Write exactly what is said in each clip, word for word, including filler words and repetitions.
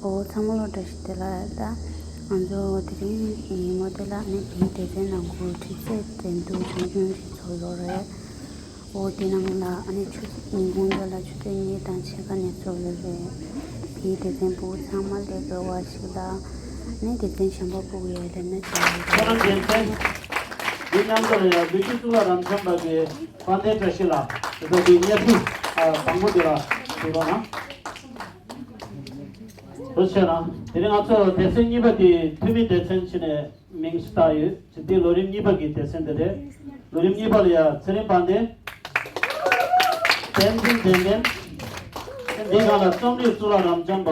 ཨོ་ཚང་མ་ལོ་བཀྲ་ཤིས་བདེ་ལེགས། ད་ང་ཚོ་དེ་རིང་ཉིན་མོ་དེ་ལ་ཨ་ནི་དེའི་སྡེ་ཚན་ནང་ཁུལ་དྲི་རྩད་འགྲན་བསྡུར་ཆུང་ཆུང་ཞིག་ཚོགས་ཡོད་རེད། ཨོ་དེ་ནང་ལ་ཨ་ནི་ཆུ་ཉིན་གུང་དེ་ལ་ཆུ་ཚོད་གཉིས་དང་ཕྱེད་ཀ་ནས་ཚོགས་ཡོད་རེད། དེའི་སྡེ་ཚན་ཕྲུ་གུ་ཚང་མ་སླེབས་དགོས་པ་ཞིག་ལ་ཨ་ནི་སྡེ་ཚན་གཞན་པ་ཕྲུ་གུ་ཡས་ལེན་ན་བྱ་ཡོད་ཁྱེད་རང་རེད། སྡེ་ཚན་འདི་མཉམ་དུ་ལ་ཡ་ལུས་ཀྱི་གཙུག་ལག་རབ་འབྱམས་པ་གི་དཔལ་ལྡན་བཀྲ་ཤིས་ལགས་དེ་ཚོ་གི་བརྙན་ཐུང་དང་པོ་དེ་ལ་ཞུ་རོགས་གནང་། ཐུགས་རྗེ་ཆེ་གནང་། དེ་རིང་ང་ཚོ་སྡེ་ཚན་གཉིས་པ་དེ་འཐུས་མི་སྡེ་ཚན་བྱས་ནས་མིང་ཞིག་བཏགས་ཡོད། དེ་ལོ་རིམ་གཉིས་པ་གི་སྡེ་ཚན་དེ་རེད། ལོ་རིམ་གཉིས་པ་ལ་ཡ་ཚེ་རིང་དཔལ་ལྡན། བསྟན་འཛིན་དྲན་རྟེན། འདིའི་སྒང་ལ་རྩོམ་རིག་གཙུག་ལག་རབ་འབྱམས་པ་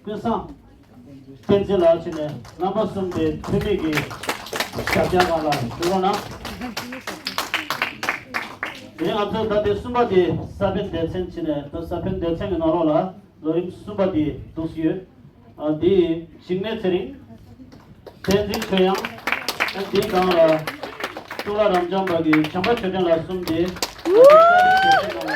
ཀུན་བཟང་བསྟན་འཛིན་ལགས་བྱས་ནས་རྣམ་པ་གསུམ་དེ་འཐུས་མི་གི་ཞབས་བཀྱག་སྒང་ལ་ཞུ་རོགས་གནང་། དེ་རིང་ང་ཚོ་ད་ལྟའི་གསུམ་པ་དེ་ས་པཎ་སྡེ་ཚན་བྱས་ནས་ད་ས་པཎ་སྡེ་ཚན་གྱི་ནང་ལོགས་ལ། ལོ་རིམ་གསུམ་པ་དེ་འདུག་སེ་ཡོད། ཨ་དེ་འཇིགས་མེད་ཚེ་རིང་། བསྟན་འཛིན་ཆོས་དབྱངས། ཨ་དེའི་སྒང་ལ་གཙུག་ལག་རབ་འབྱམས་པ་གི་བྱམས་པ་ཆོས་སྒྲོན་ལགས་གསུམ་དེ། ཨ་དེ་ས་པཎ་སྡེ་ཚན་ནང་ལ།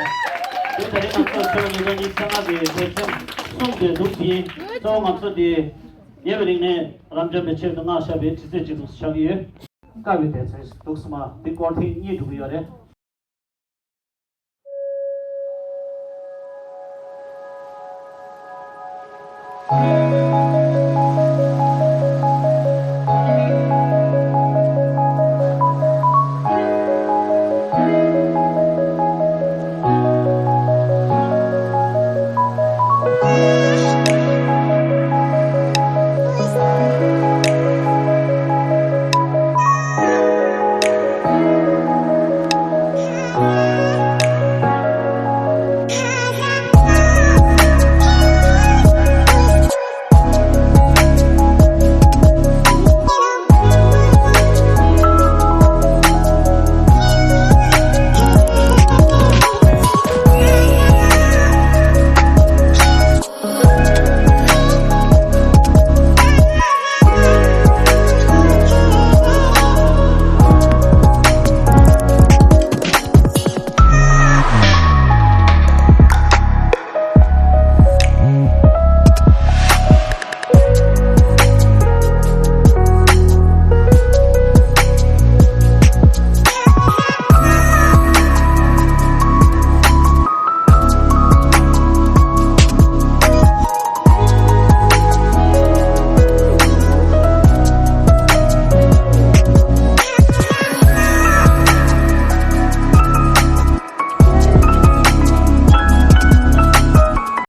དེ་ད་རེས་ང་ཚོ་ཕྱི་ལོ་ཉིས་སྟོང་ཉི་ཤུ་རྩ་ལྔ་གི་སྡེ་ཚན་གསུམ་དེ་འདུག་སེ་ཡིན། གཙོ་བོ་ང་ཚོ་དེ་ཉེ་བའི་རིང་ནས་རབ་འབྱམས་པའི་ཆེད་དུ་མངགས་བཞག་པའི་དྲི་རྩད་ཅིག་འདུག་སེ་ཆགས་ཀྱི་ཡོད། དཀའ་བའི་སྡེ་ཚན་ཞིག་འདུག་སེ་མ་དེ་སྐོར་ཐེངས་གཉིས་འགྲོ་གི་ཡོད་རེད།